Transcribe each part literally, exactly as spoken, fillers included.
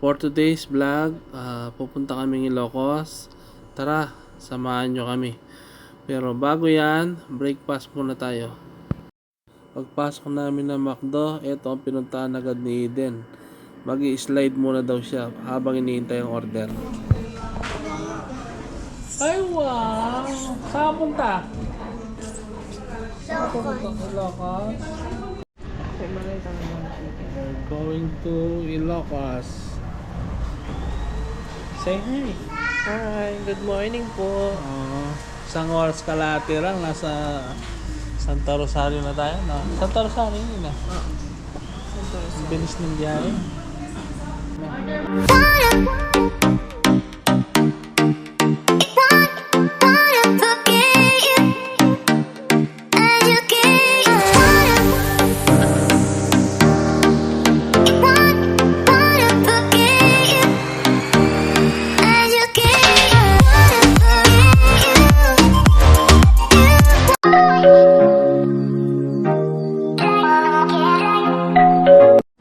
For today's vlog, ah, pupunta kaming Ilocos. Tara, samahan nyo kami. Pero bago yan, breakfast muna tayo. Pagpasok namin ng McDo, eto ang pinuntahan agad ni Eden. Mag-i-slide muna daw siya habang iniintay ang order. Ay, wow! Saan punta? Ilocos. We're going to Ilocos. Say hi. Hi, good morning po. Oo. Isang oras kalahati lang, nasa Santa Rosario na tayo, no? Santa Rosario yun, ah. Oo. Santa Rosario. Ang bilis ng biyahe.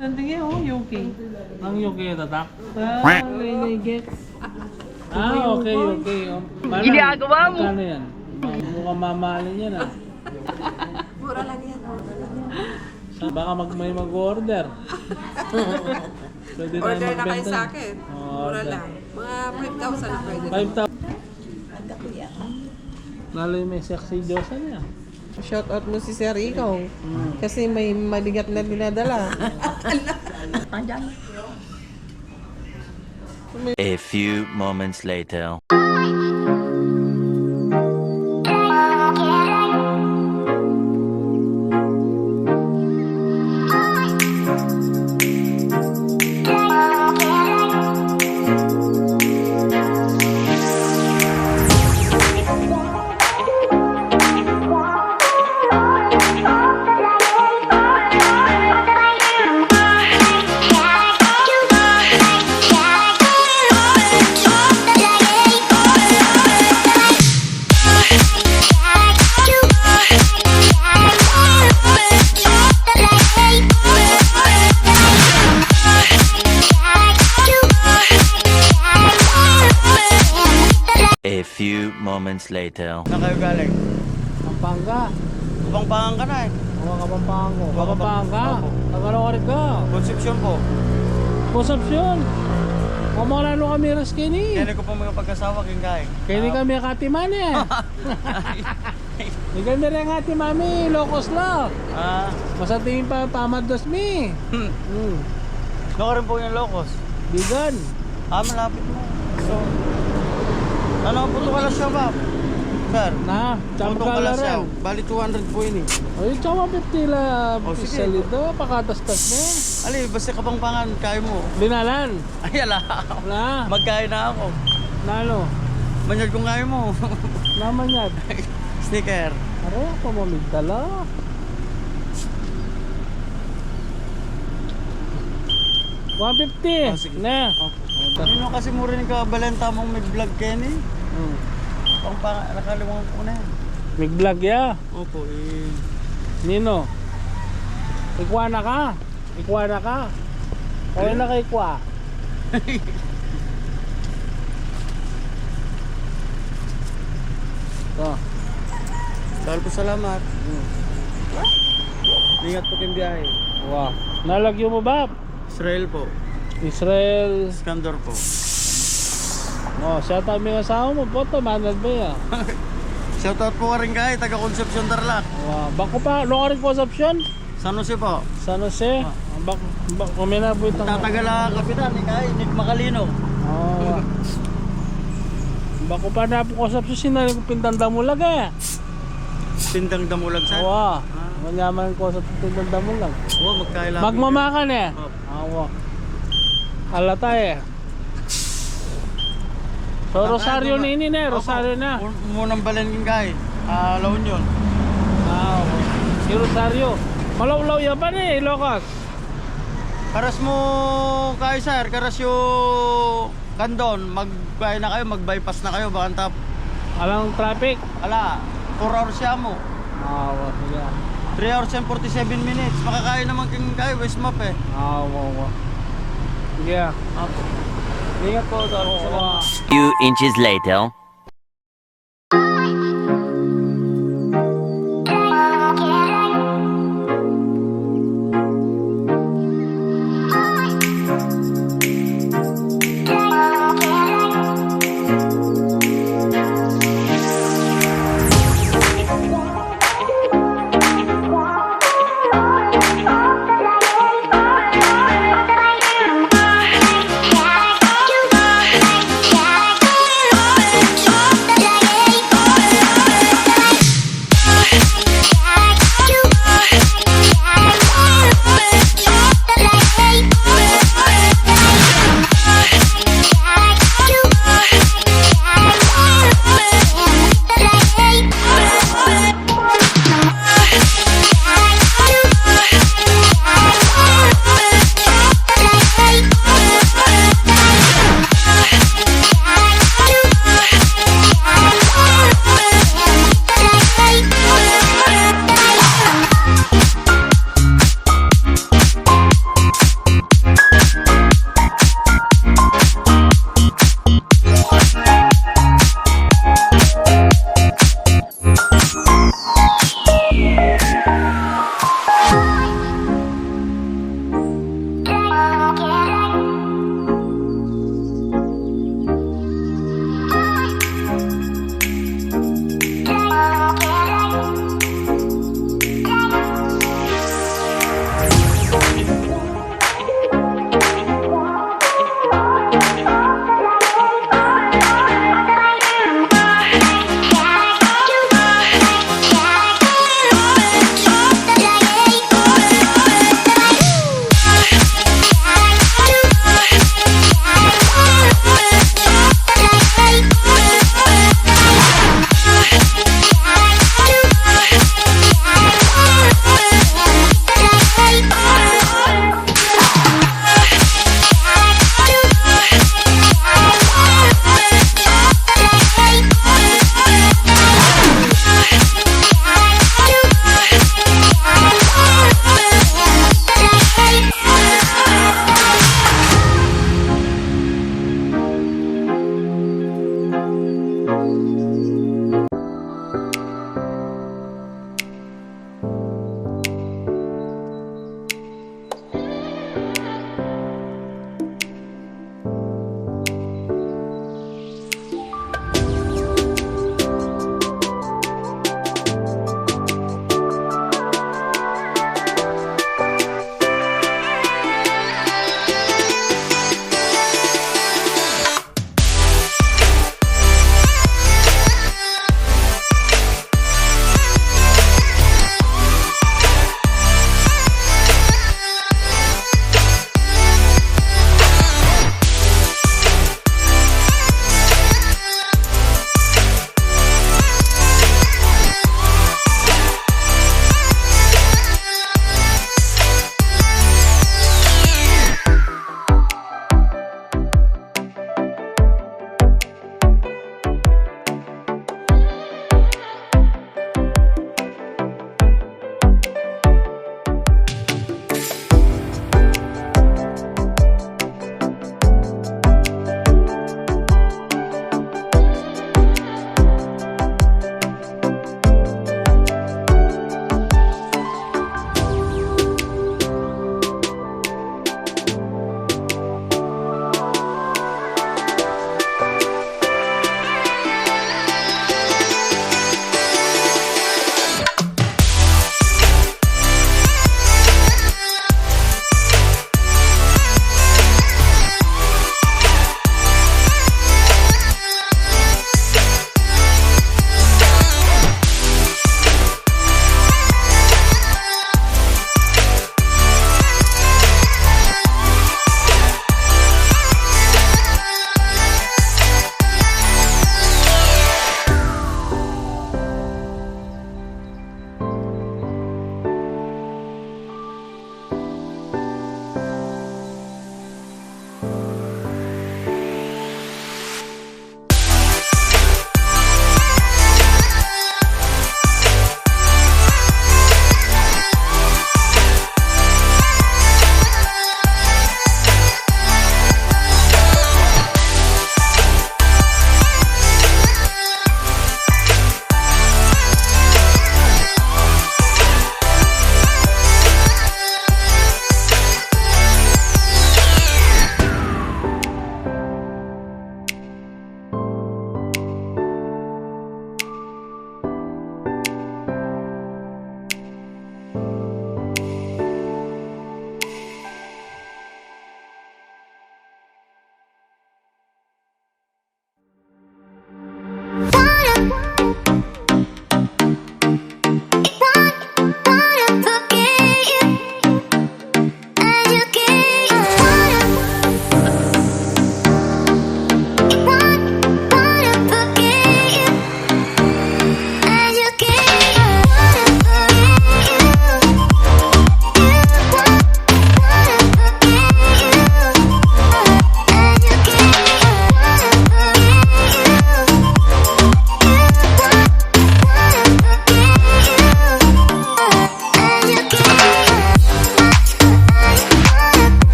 Ang tingin, oh, U K. Ang U K, tatak? Ah, may, may gets. Ah, okay, okay. Oh, manang, ginagawa mo? Magkano yan? Mukhang mamahalin yan, ah. Mura lang yan, mura lang yan. Sa, baka mag-, may mag-order. Pwede tayo Order na kayo magbenta. Sa akin. Oo, mura lang. Mga five thousand pwede na. Five thousand. Lalo yung may sexy Diyosa niya. Shout out mo si Sir Rico. Mm. Kasi may mabigat na dinadala. A few moments later. A few moments later. Saan kayo galing? Pampanga. Kapampangan ka na eh. Oo, Kapampangan ko. Kapampangan ka? Opo. Taga loka rin ka? Concepcion po. Concepcion? Mamaran no kami ras keni. Kaya ko po mga pagkasawa, king kain. Kaya kami katiman eh. Di kami rin nga ti mami, Ilocos la. Ah. Masanting pa, pamados mi. Hmm. Hmm. Nakarin po yung Ilocos. Bigan. Ah, malapit mo. So, ano, puto ka lang siya ba? Sir, na, puto ka lang siya. Bali, two hundred po ini. Ay, tsaka one fifty la. O, sige. Salida, pakatastas na. Ali, basta Kapampangan, kaya mo. Binalan. Ay, ala. Wala. Magkain na ako. Nalo? Manyad kung kaya mo. Namanyad. Sneaker. Are, ako mamigdala. One fifty. O, sige. Ne. Opo. Nino kasi mo rin ka balenta mong may vlog, Kenny? Hmm. Pang, pang, nakalimutan ko na yan. May vlog ya? Opo, eh. Nino? Ikuha na ka? Ikwa na ka. Okay na ka, ikwa. So. Dahil po salamat. Hmm. Ingat po kayong biyahe. Wow. Nalagyo mo ba? Israel po. Israel. Iskandar po. Oh, shout out mi asawa mo, puta, manad ba ya? Shout out po ka rin kay, taga Concepcion, Tarlac. Wow. Bako pa, lo ka rin Concepcion? San Jose po. San Jose? Ah. Bak-, bak-, kami na po itang Tatagal ang kapitan, eh, kay Nick Macalino. Oh. Bako pa na po ko sa sina pintang damulag eh. Pintang damulag, sir? Wa. Ah. Manyaman ko sa pintang damulag. Wa, magkaila. Magmamakan eh. Oh. Awa. Alata eh. So, Rosario na ini, ne? Opo. Rosario na. Un-, munang balen king kay, ah, La Union. Ah, okay. Yung Rosario. Malaw-law ya pa, ne, Ilocos. Karas mo kay, sir, karas yung Candon, mag-, kaya na kayo, mag-bypass na kayo, baka antap. Alang traffic? Ala, four hours ya mo. Ah, wa, sige. Three hours and forty-seven minutes. Makakain naman king kay West Map eh. Ah, wa, wa. Yeah. Ingat po, Tol. Salamat. Few inches later.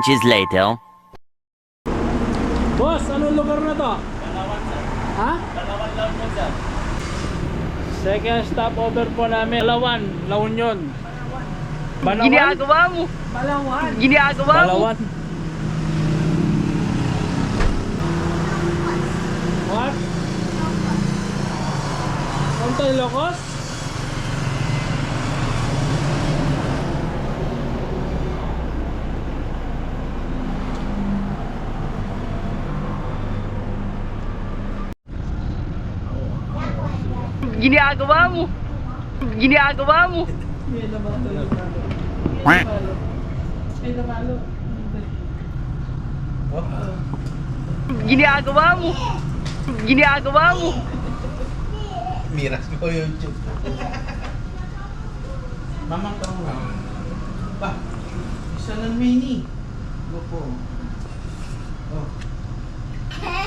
Inches later. Boss, anong lugar na 'to? Banawan, sir. Ha? Banawan, La Union, sir. Second stopover po namin, Balawan, La Union. Banawan? Ginagawa mo? Balawan. Ginagawa mo? Balawan. What? Punta Ilocos? Ginagawa mo? Ginagawa mo? Ginagawa mo? Ginagawa mo? Miras ko YouTube. Mamang ka mo. Ba, isa lang mini. Opo. Oh. Oh.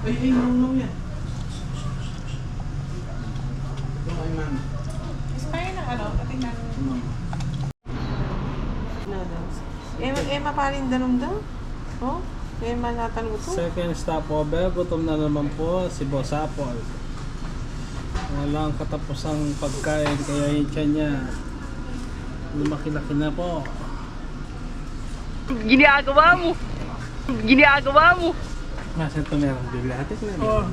Ay, ay, no, no, yan. Ito kay mama. Gusto tayo ng ano, patingnan. Mama. Noodles. Eh, eh, mapaling danum daw. Oh, eh, manatan gutom. Second stopover, gutom na naman po si Boss Apple. Walang katapusang pagkain, kaya yung tiyan niya lumaki-laki na po. Ginagawa mo? Ginagawa mo? Nasa ito meron bibliotek na. Oh.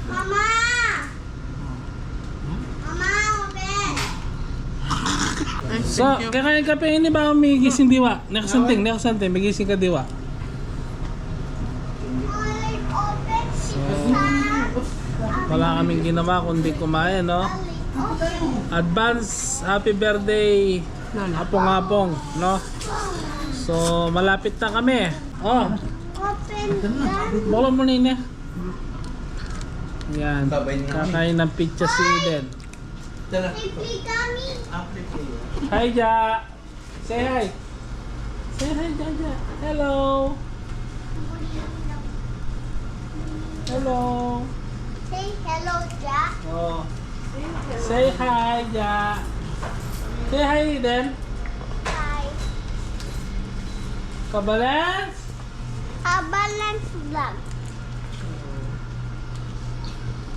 Mama! Mama, open! So, kakain ka pa ini ba, may gising diwa? Nakasanting, nakasanting, may gising ka diwa? So, wala kaming ginawa kundi kumain, no? Advance happy birthday, Apong-Apong, no? So, malapit na kami. Oh. Open lang. Buksan mo na ini. Yan. Kakain ng pizza si Eden. Tara. Hi, Ja. Say hi. Say hi, Ja, Ja. Hello. Hello. Say hello, Ja. Oh. Say hi, Ja. Say hi, Eden. Hi. Kabalance? Kabalance vlog.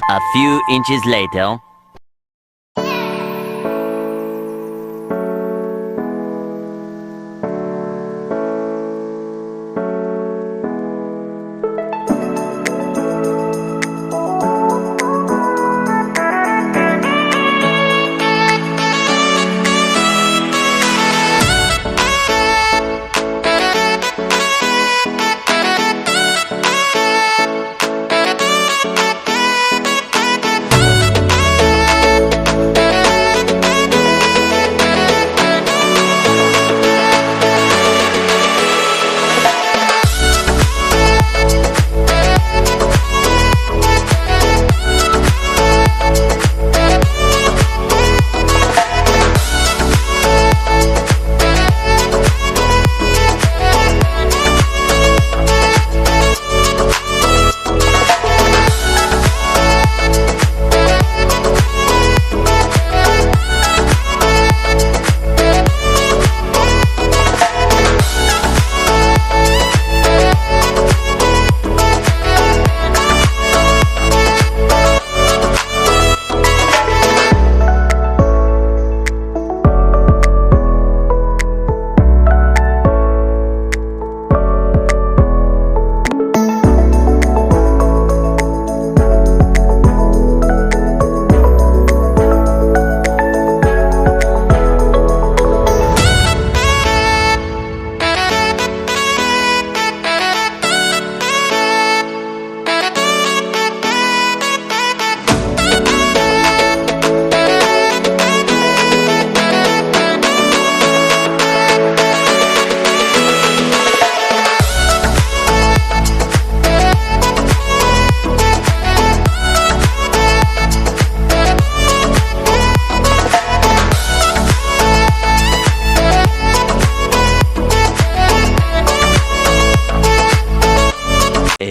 A few inches later.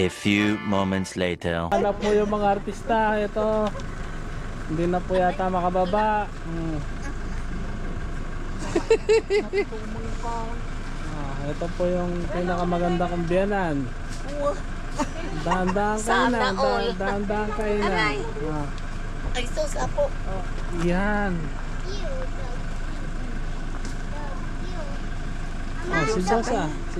A few moments later. Wala po yung mga artista. Ito, hindi na po yata makababa. Hmm. Ah, ito po yung pinakamaganda kong biyanan. Dahan-dahan kayo na. Sana all. Dahan-dahan kayo na. Aray. Ah. Ay, sus, apo. Yan. Oh, si Dosa. Si